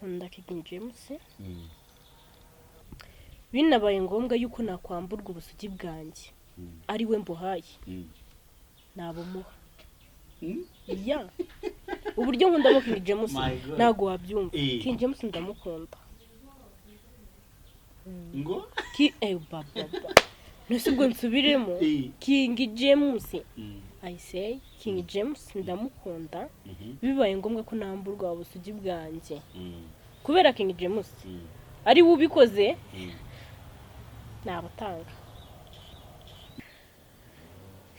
Nkunda King James. Binabaye ngombwa yuko nakwamburwa ubusugi bwanjye ari we mbuhaye, nabumuha. Ya, uburyo nkundamo King James My God. ntabwo wabyumva. Eh. King James ndamukunda. Ngo? Ki baba ba nese ubwo nsubiremo. Eh. King James, I say King James ndamukunda. Bibaye ngombwa ko namburwa ubusugi bwanjye kubera King James ari we ubikoze, nabutanga.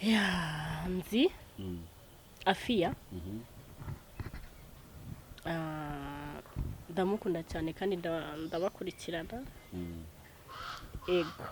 Ya, nzi Afiya. Ndamukunda cyane kandi ndabakurikirana. Ego.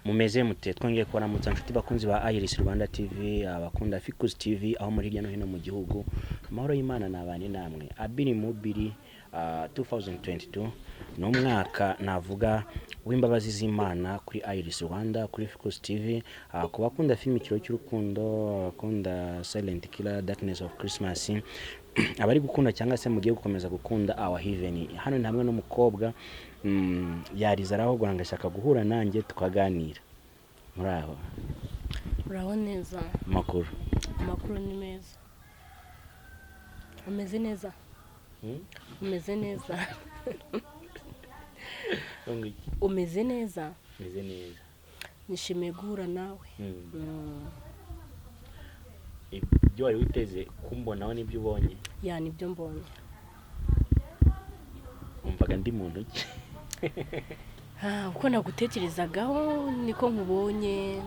Mumeze mute? Twongeye kubaramutsa nshuti bakunzi ba Iris Rwanda TV, abakunda Ficus TV, aho muri hirya no hino mu gihugu. Amahoro y'Imana nabane namwe. Abiri mubiri 2022 ni umwaka navuga w'imbabazi z'Imana kuri Iris Rwanda, kuri Ficus TV, ku bakunda filime Ikiro cy'Urukundo, abakunda Silent Killer, Darkness of Christmas, abari gukunda cyangwa se mugiye gukomeza gukunda Our Heaven. Hano ni hamwe n'umukobwa, yarize arahogora ngo ashaka guhura nanjye tukaganira. Muri aho? Uraho neza. Amakuru? Amakuru ni meza. Umeze neza? Umeze neza? Umeze neza? Meze neza. Nishimiye guhura nawe. Ibyo wari witeze kumbonaho nibyo ubonye? Ya, nibyo mbonye. Wumvaga ndi mu ntoki? Uko nagutekerezagaho niko nkubonye.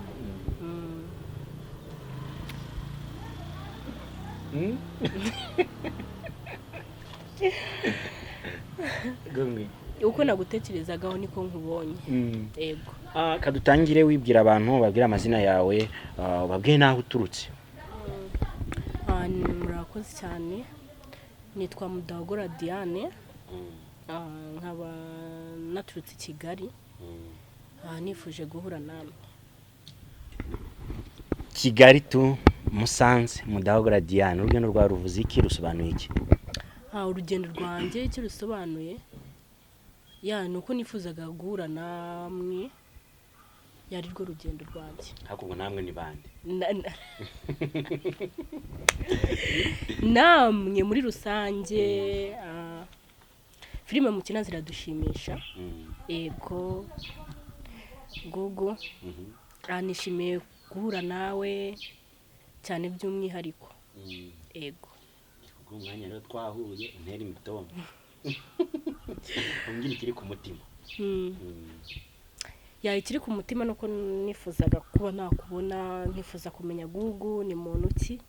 Uko nagutekerezagaho niko nkubonye, yego. Kadutangire wibwira abantu, babwire amazina yawe, babwire n'aho uturutse. Murakoze cyane. Nitwa Mudahogora Diane, nkaba naturutse i Kigali. Nifuje guhura namwe. Kigali tu Musanze, Mudahogora Diane, urugendo rwawe ruvuze iki, rusobanuye iki? Urugendo rwanjye icyo rusobanuye, ya, ni uko nifuzaga guhura namwe, yari rwo rugendo rwanjye. Ariko ubwo namwe ni bande? Namwe muri rusange, filime mukina ziradushimisha. Ego gugu. Nishimiye guhura nawe cyane by'umwihariko. Ego. Ubwo umwanya rero twahuye, untera imitoma, umbwira ikiri ku mutima. Ya, ikiri ku mutima nuko nifuzaga kuba nakubona, nkifuza kumenya Gugu ni muntu ki.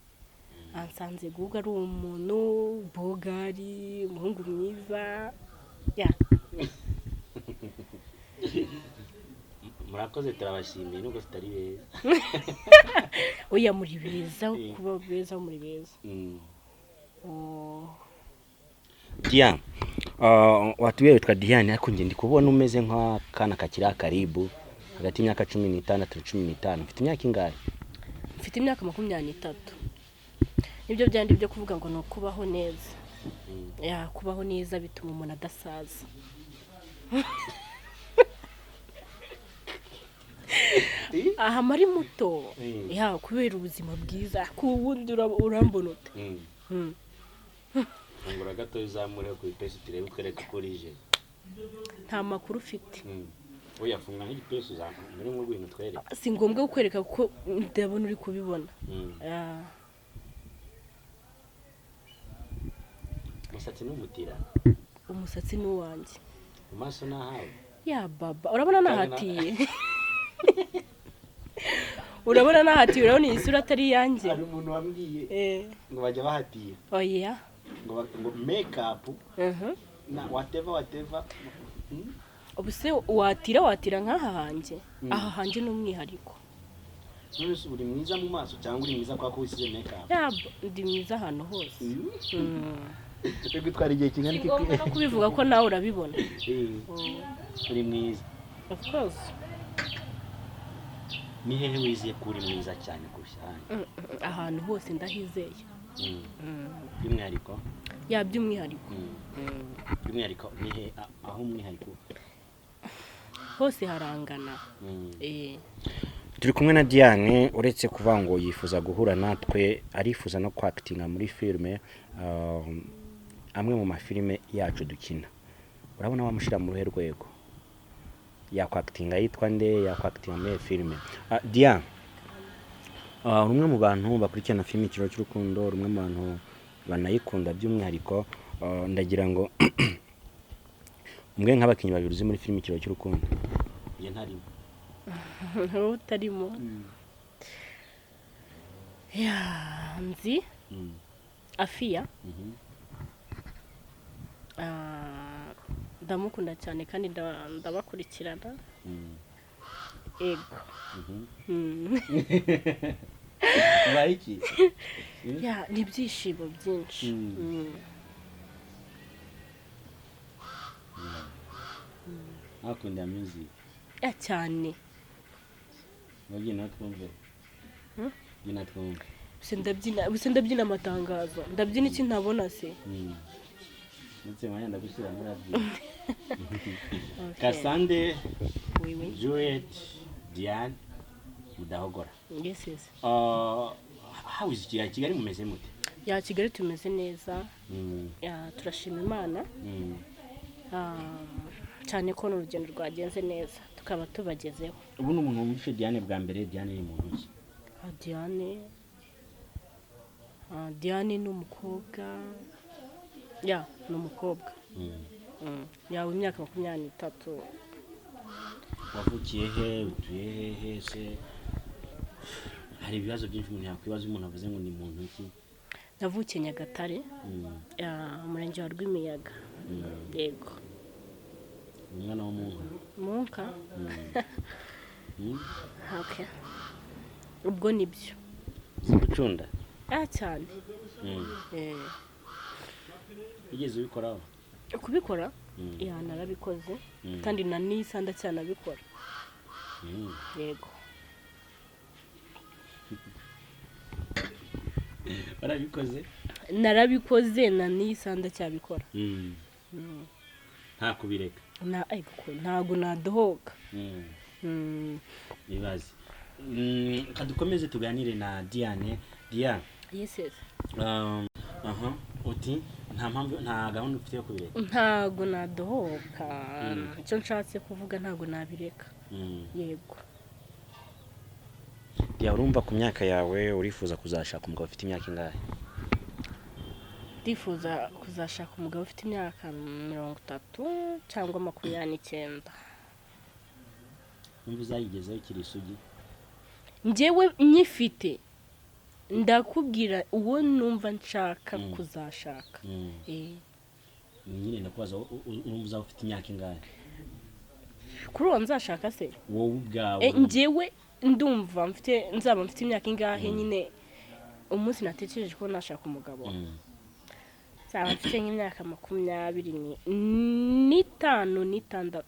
Ansanze Gugu ari umuntu bogari, umuhungu mwiza, ya. Murakoze, turabashimiye nubwo tutari beza. Oya, muri beza. Eh. Kuba beza, muri beza. Oh. Diane, watubwiye witwa Diane, ariko njye ndi kubona umeze nk'akana kakiri akaribu hagati y'imyaka 16 na 15. Mfite imyaka ingahe? Mfite imyaka 23. Nibyo byandi byo kuvuga ngo ni ukubaho neza. Ya, kubaho neza bituma umuntu adasaza. Aha mari muto. Ya, kubera ubuzima bwiza. Ku wundi urambona ute? Fungura gato uzamure ku ipesi turebe, utwereke uko urije. Nta makuru ufite. Oya, funga nk'igipesi uzamure nk'urwintu utwereke. Si ngombwa kukwereka kuko ndabona uri kubibona. Ya. Umusatsi n'umutira? Umusatsi ni uwanjye. Mu maso n'ahawe? Ya baba, urabona nahatiye, urabona nahatiye, urabona iyi sura atari iyanjye. Hari umuntu wambwiye Eh, ngo bajya bahatiye oya. ngo make up na whatever whatever. Ubu se watira nk'aha hanjye? Aha hanjye ni umwihariko. None se uri mwiza mu maso cyangwa uri mwiza kwa ko wisize make up? Ya, ndi mwiza ahantu hose. Bigutwara igihe kingana Si iki? ngombwa no kubivuga ko nawe urabibona. Uri mwiza. Of course. Ni hehe wizeye ko uri mwiza cyane kurusha ahandi? Ahantu hose ndahizeye. By'umwihariko? Ya, by'umwihariko. By'umwihariko ni he aho umwihariko? Hose harangana. Turi kumwe na Diane. Uretse kuvuga ngo yifuza guhura natwe, arifuza no kwactinga muri filime, amwe mu mafilime yacu dukina. Urabona wamushyira mu ruhe rwego? Yakwactinga yitwa nde? Yakwactinga muri iyo filime? Diane, uri umwe mu bantu bakurikirana filime Ikiraro cy'Urukundo, uri umwe mu bantu banayikunda by'umwihariko. Ndagira ngo umwe nk'abakinnyi babiri uzi muri filime Ikiraro cy'Urukundo, njye ntarimo. Wowe utarimo? Ya, nzi Afiya. Ndamukunda cyane kandi ndabakurikirana. Ego. Ubaye iki? Ya, ni ibyishimo byinshi. Akunda music? Ya, cyane. Wabyina twumve. Byina twumve. Gusa ndabyina, gusa ndabyina amatangazo, ndabyina iki ntabona se? Ndetse mwanya ndagushyira muri abyina. Okay. Kasande. Oui, oui. Juliet Diane Mudahogora. Yes. How is Kigali? Kigali mumeze mute? Ya, Kigali tumeze neza. Ya, turashima Imana. Cyane ko n'urugendo rwagenze neza, tukaba tubagezeho. Ubu ni umuntu wumvishe Diane bwa mbere. Diane ni muntu ki? Diane, Diane ni umukobwa, ya, ni umukobwa. Yawe imyaka 23. Wavukiye he? Utuye hehe se? Hari ibibazo byinshi umuntu yakwibaza umuntu avuze ngo ni muntu ki. Navukiye Nyagatare. Ya, umurenge wa Rwimiyaga. Yego. Umwana w'umuntu. Munka. Okay, ubwo nibyo. Uzi gucunda? Ah, cyane. Wigeze ubikoraho? Kubikora? Ya, narabikoze. Kandi na nisa ndacyanabikora. Yego. Warabikoze? Narabikoze, na nisa ndacyabikora. Nta kubireka? Na ariko ntago nadohoka. Ibibazo. Reka dukomeze tuganire na Diane. Diane, Yes. aha uti nta mpamvu, nta gahunda ufite yo kubireka? Ntago nadohoka. Icyo nshatse kuvuga, ntago nabireka. Yego. Ya, urumva ku myaka yawe urifuza kuzashaka umugabo ufite imyaka ingahe? Ndifuza kuzashaka umugabo ufite imyaka 30 cyangwa 29. Wumva uzayigezaho ukiri isugi? Njyewe nyifite, ndakubwira uwo numva nshaka kuzashaka. Nyine ndakubaza, urumva uzaba ufite imyaka ingahe? Kuri uwo nzashaka se? Wowe ubwawe. Njyewe ndumva mfite, nzaba mfite imyaka ingahe nyine umunsi natekereje ko nashaka umugabo? Nzaba mfite nk'imyaka 25, 26.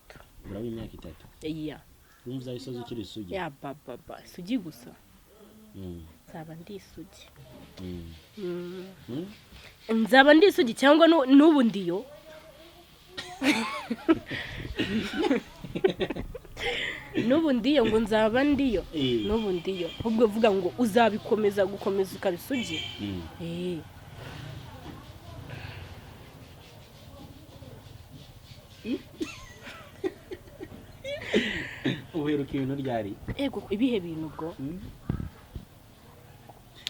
Uraba imyaka 3? Iya. Urumva uzayisoza ukiri isugi? Ya, bababa, isugi gusa. Nzaba ndi isugi. Nzaba ndi isugi cyangwa n'ubu ndiyo. N'ubu ndiyo, ngo nzaba ndiyo. N'ubu ndiyo, ahubwo vuga ngo uzabikomeza gukomeza ukaba isugi. Uheruka ibintu ryari? Ego, ibihe bintu ubwo?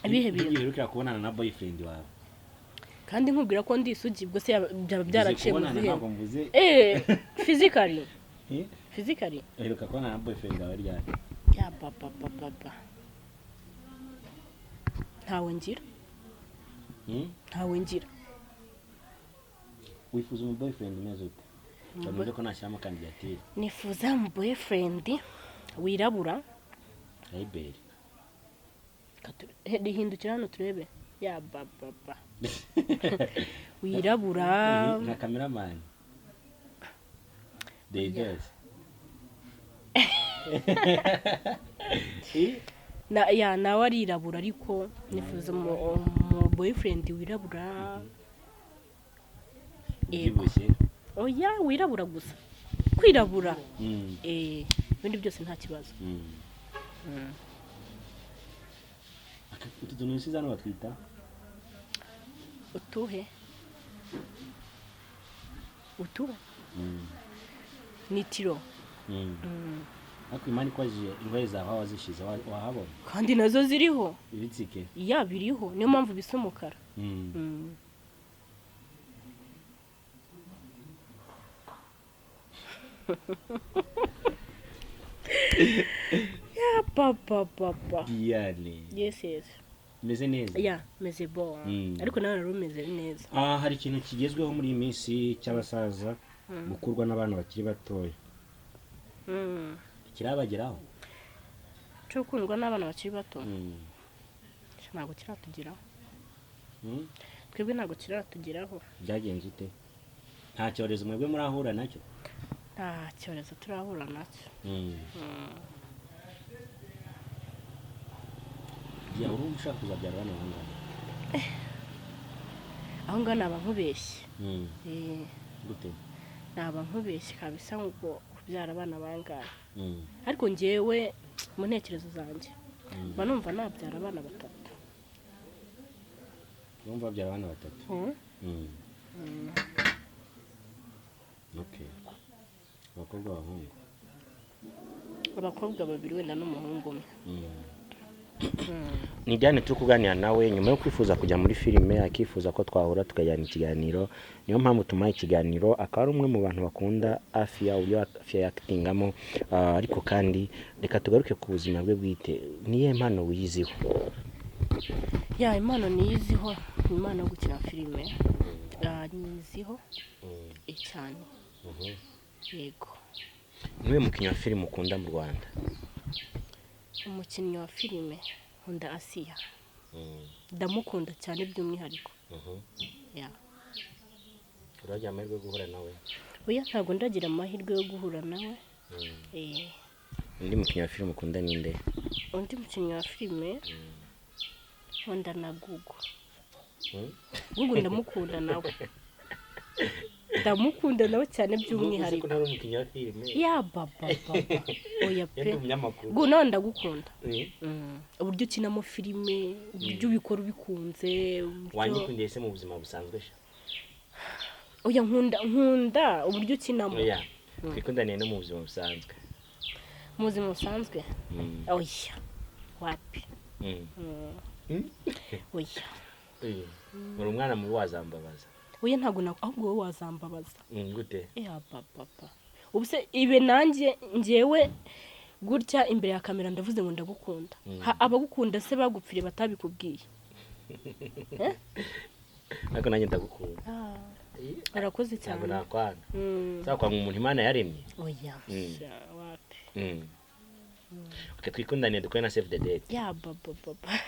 Ibihe bintu? Uherukira kubonana na boyfriend wawe? Kandi nkubwira ko ndi isugi, ubwo se byaba byaraciye mu Mvuze kubonana, zihe? ntabwo mvuze. Physically? Eh? Physically. Uheruka kubonana na boyfriend wawe ryari? Ya, baba baba ba, ntawe ngira. Ntawe ngira. Wifuza umu boyfriend umeze ute? Bavuze ko nashyiramo kandidatire. Nifuza mu boyfriend wirabura. Ayiberi. Rihindukira hano turebe. Ya baba wirabura. Nka cameraman Dejes. Na ya nawe arirabura, ariko nifuza umu boyfriend wirabura. Yego. Ubyibushye? Oya, wirabura gusa, kwirabura. Ibindi byose nta kibazo. Utu tuntu usize hano batwita? Utuhe? Utuhe? Ni tiro. Ariko Imana ikwaje ingohe zawe aho wazishize wahabona? Kandi nazo ziriho. Ibitsike? Ya, biriho, niyo mpamvu bisa umukara. Ya papa papa. Diane. Yes. Meze neza. Ya, meze bon. Ariko nawe wari umeze neza. Ah, hari ikintu kigezweho muri iyi minsi cy'abasaza gukurwa n'abana bakiri batoya. Kirabageraho? Cyo gukundwa n'abana bakiri bato? Ntabwo kiratugeraho. Twebwe ntabwo kiratugeraho. Byagenze ute? Nta cyorezo mwebwe murahura nacyo? Nta cyorezo turahura nacyo. Ya, urumva ushaka kuzabyara abana bangahe? Aho ngaho naba nkubeshye. Gute? Naba nkubeshye kabisa ngo kubyara abana bangahe. Ariko njyewe mu ntekerezo zanjye mba numva nabyara abana batatu. Urumva babyara abana batatu? Okay. Abakobwa, abahungu? Abakobwa babiri wenda n'umuhungu umwe. Ni Diane turi kuganira nawe nyuma yo kwifuza kujya muri filime, akifuza ko twahura tukajyana ikiganiro. Niyo mpamvu tumuhaye ikiganiro. Akaba ari umwe mu bantu bakunda Afia, uburyo Afia yakitingamo. Ariko kandi reka tugaruke ku buzima bwe bwite. Niyo mpano wiyiziho? Ya, impano niyiziho ni impano yo gukina filime. Ah, niyiziho cyane, yego. Niwe mukinnyi wa filime ukunda mu Rwanda? Umukinnyi wa filime nkunda Asiya, ndamukunda cyane by'umwihariko, ya. Uragira amahirwe yo guhura nawe? Oya, ntabwo ndagira amahirwe yo guhura nawe. Undi mukinnyi wa filime ukunda ninde? Undi mukinnyi wa filime nkunda na Gugu. Gugu ndamukunda nawe, ndamukunda nawe cyane by'umwihariko. Ntari umukinnyi wa filime. Ya baba baba, oya pe. Yari umunyamakuru. Gugu nawe ndagukunda. Uburyo ukinamo filime, uburyo ubikora ubikunze, Wanyikundiye se mu buzima busanzwe sha? Oya, nkunda uburyo ukinamo. Oya, twikundaniye no mu buzima busanzwe. Mu buzima busanzwe? Oya, wapi. Oya. Uri umwana mubi, wazambabaza. Oya, ntabwo ahubwo wowe wazambabaza. Gute? Ya papa, ubu se ibe nanjye njyewe gutya imbere ya kamera ndavuze ngo ndagukunda. Abagukunda se bagupfire batabikubwiye? Ariko nanjye ndagukunda. Urakoze Ntabwo cyane. nakwanga. Nzakwanga umuntu Imana yaremye? Oya. Sha, wapi. Okay, twikundaniye dukore na save the date. Ya baba baba.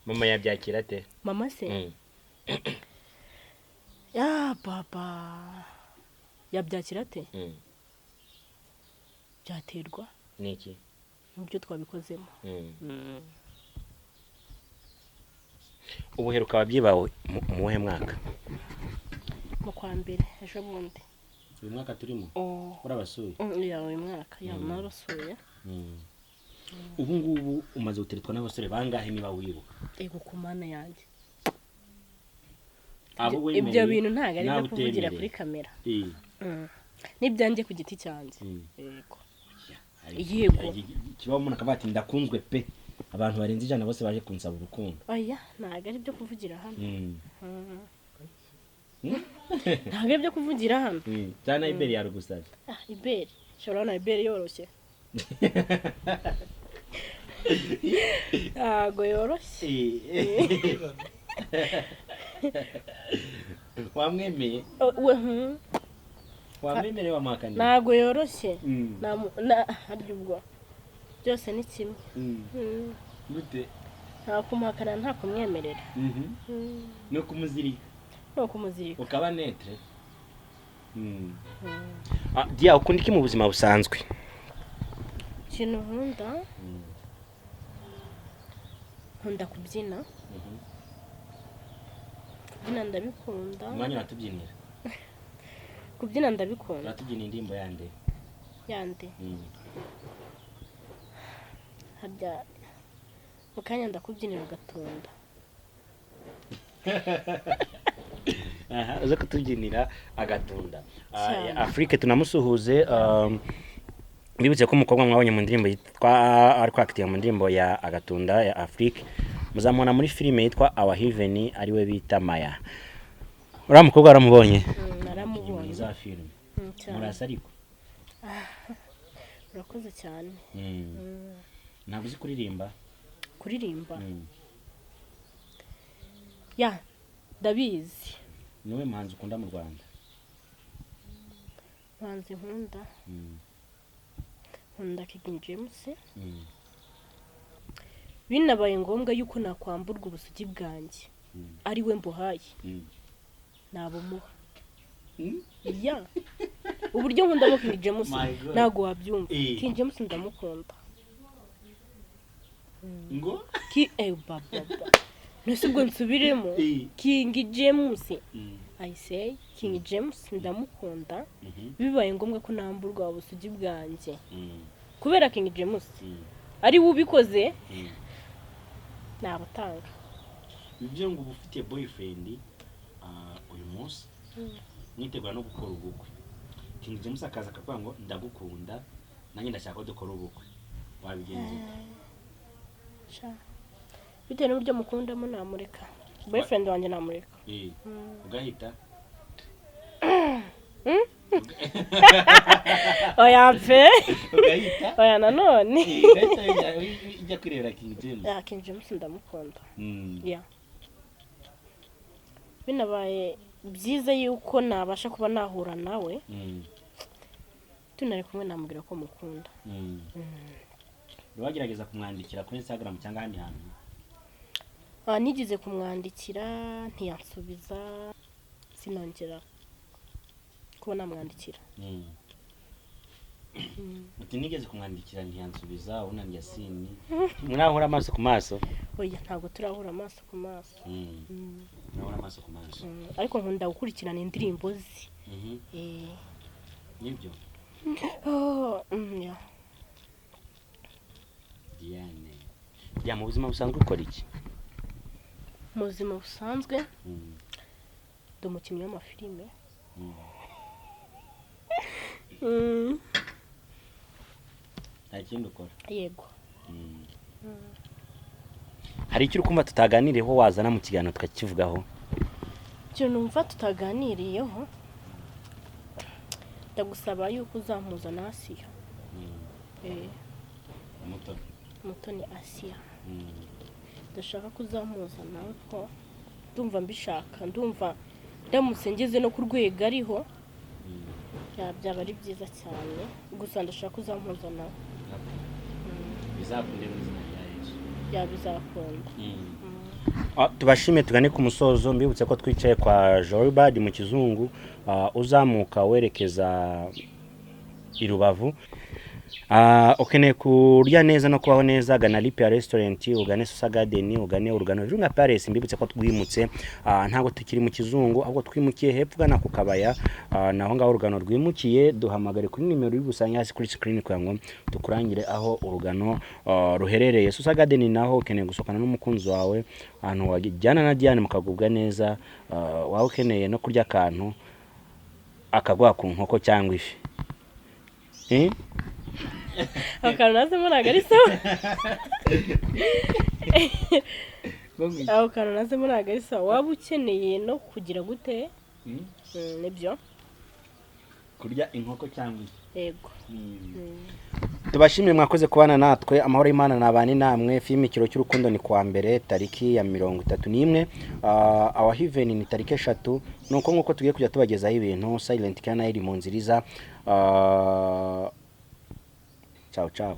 Mama yabyakira ate? Mama se? Ya baba, yabyakira ate? Byaterwa Niki? n'ibyo twabikozemo. Ubuheruka ababyeyi bawe mu wuhe mwaka? Mu kwa mbere ejo bundi. Uyu mwaka turimo? Oh. Urabasuye? Ya, uyu mwaka, ya, narabasuye. Ubu ngubu umaze guteretwa n'abasore bangahe niba wibuka? Ego, ku Mana yanjye. Abo Ibyo wemereye bintu ntabwo ari ibyo n'abo kuvugira utemereye. kuri kamera. N'ibyanjye ku giti cyanjye. Yego. Yego. Kibaho umuntu akavuga ati ndakunzwe pe, abantu barenze 100 bose baje kunsaba urukundo. Oya, ntabwo ari ibyo kuvugira hano. Ntabwo ari ibyo kuvugira hano. Cyane iberi yarugusabye. Ah, iberi ushobora kubona iberi yoroshye? Ntabwo yoroshye. Wamwemeye? Oh, we. Wamwemereye, wamuhakaniye? Ntabwo yoroshye. Harya ubwo byose ni kimwe. Gute? Nta kumuhakanira, nta kumwemerera. No kumuzirika. No kumuzirika. Ukaba neutre. Dia, ukunda iki mu buzima busanzwe? Ikintu nkunda, nkunda kubyina. Kubyina ndabikunda. Umwanya uratubyinira? Kubyina ndabikunda. Uratubyina indirimbo yande? Yande? Harya mu kanya ndakubyinira ugatunda. Aha, uze kutubyinira agatunda. Cyane. Afrique tunamusuhuze, mbibutse ko umukobwa mwabonye mu ndirimbo yitwa, ari kwakitira mu ndirimbo ya Agatunda ya Afrique, muzamubona muri filime yitwa Our Heaven, ariwe bita Maya. Uriya mukobwa waramubonye? Naramubonye. Za filime. Cyane. Murasa ariko. Urakoze cyane. Ntabwo uzi kuririmba? Kuririmba? Ya, ndabizi. Niwe muhanzi ukunda mu Rwanda? Muhanzi nkunda, nkunda King James. Binabaye ngombwa yuko nakwamburwa ubusugi bwanjye, ari we mbuhaye, nabumuha. Ya, uburyo nkundamo King James, My God. ntabwo wabyumva. King James ndamukunda. Ngo? Ki baba ba ntese ubwo nsubiremo. King James. I say King James ndamukunda. Bibaye ngombwa ko namburwa ubusugi bwanjye kubera King James, ari we ubikoze, nabutanga. Bivuze ngo uba ufite boyfriend, uyu munsi mwitegura no gukora ubukwe, King James akaza akavuga ngo ndagukunda, nanjye ndashaka ko dukora ubukwe, wabigenza ute? Sha, bitewe n'uburyo mukundamo namureka, boyfriend wanjye namureka. Ugahita? Oya pe. Ugahita? Oya nanone. Ugahita ujya kwirebera King James? Ya, King James ndamukunda. Ya, binabaye byiza yuko nabasha kuba nahura nawe, tunari kumwe, namubwira ko mukunda. Wagerageza kumwandikira kuri Instagram cyangwa ahandi hantu? Nigeze kumwandikira ntiyansubiza, sinongera kuba namwandikira. Uti nigeze kumwandikira ntiyansubiza, unanjye sini murahura amaso ku maso? Oya, ntabwo turahura amaso ku maso. Murahura amaso ku maso. Ariko nkunda gukurikirana indirimbo ze. Nibyo. Oh, yeah. Diane ya, mu buzima busanzwe ukora iki? Mu buzima busanzwe, ndi umukinnyi w'amafilime. Nta kindi ukora? Yego. Hari icyo uri kumva tutaganiriyeho wazana mu kiganiro tukakivugaho? Icyo numva tutaganiriyeho, ndagusaba yuko uzampuza na Asiya. Muto? Mutoni Asiya. Ndashaka ko uzampuza nawe, ko ndumva mbishaka, ndumva ndamutse ngeze no ku rwego ariho, byaba ari byiza cyane. Gusa ndashaka ko uzampuza nawe. Bizakunde mu izina rya Yesu. Yaba bizakunda. Tubashime, tugane ku musozo. Mbibutse ko twicaye kwa Joribad mu Kizungu, uzamuka werekeza i Rubavu. Ukeneye kurya neza no kubaho neza, gana Lipia Restaurant, ugane Susa Garden, ugane Urugano Virunga Palace. Mbibutse ko twimutse, ntabwo tukiri mu Kizungu, ahubwo twimukiye hepfo ugana ku Kabaya, naho ngaho Urugano rwimukiye. Duhamagare kuri nimero uri busange hasi kuri screen kugira ngo tukurangire aho Urugano ruherereye. Susa Garden naho ukeneye gusohokana n'umukunzi wawe, ahantu wajyana na Diane mukagubwa neza, waba ukeneye no kurya akantu akaguha ku nkoko cyangwa ifi. Eh? Akantu nazemo ntabwo ari sawa. Ako kantu nazemo ntabwo ari sawa. Waba ukeneye no kugira gute? Nibyo. Kurya inkoko cyangwa ifi. Yego. Tubashimire, mwakoze kubana natwe. Amahoro y'Imana nabane namwe. Filime Ikiro cy'Urukundo ni kuwa mbere tariki ya 31, Our Heaven ni tariki 3. Nuko nkuko tugiye kujya tubagezaho ibintu, Silent Killer nayo iri mu nzira iza. Ciao ciao.